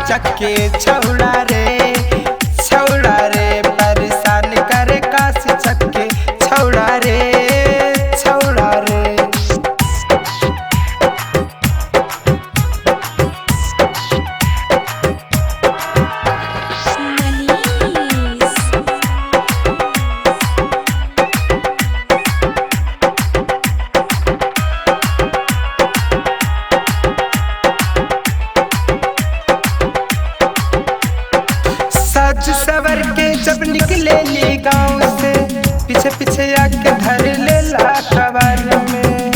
चक्के छौड़ा रे, छौड़ा रे परेशान करे काशी चक्के छौड़ा रे, छौड़ा रे। मनीष। सज सवर के जब निकले ली गाँव से, पीछे पीछे आके धर ले ला कबर में।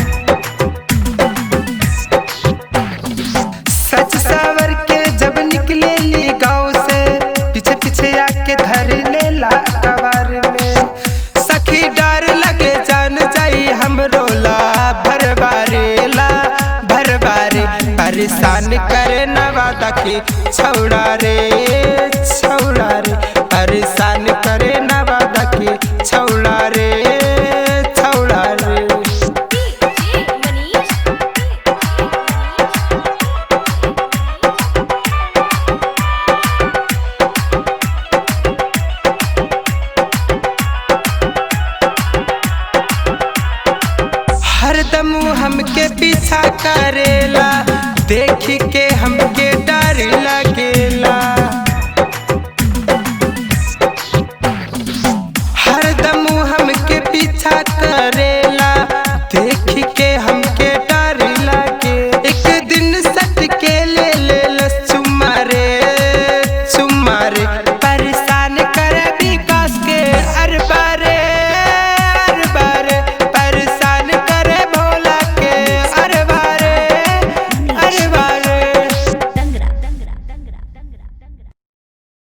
सज सवर के जब निकले ली गाँव से, पीछे पीछे आके धर ले ला कबर में। सखी डर लगे जान जाई हमरो ला भरबारे, ला भरबारे परेशान करे नवादा के छौड़ा रे, छौड़ा रे परेशान करे नवादा के छौड़ा रे, छौड़ा रे। डीजे मनीष। हरदम हमके पीछा करेला, देख के हमके डर लगेला। हरदम हमके पीछा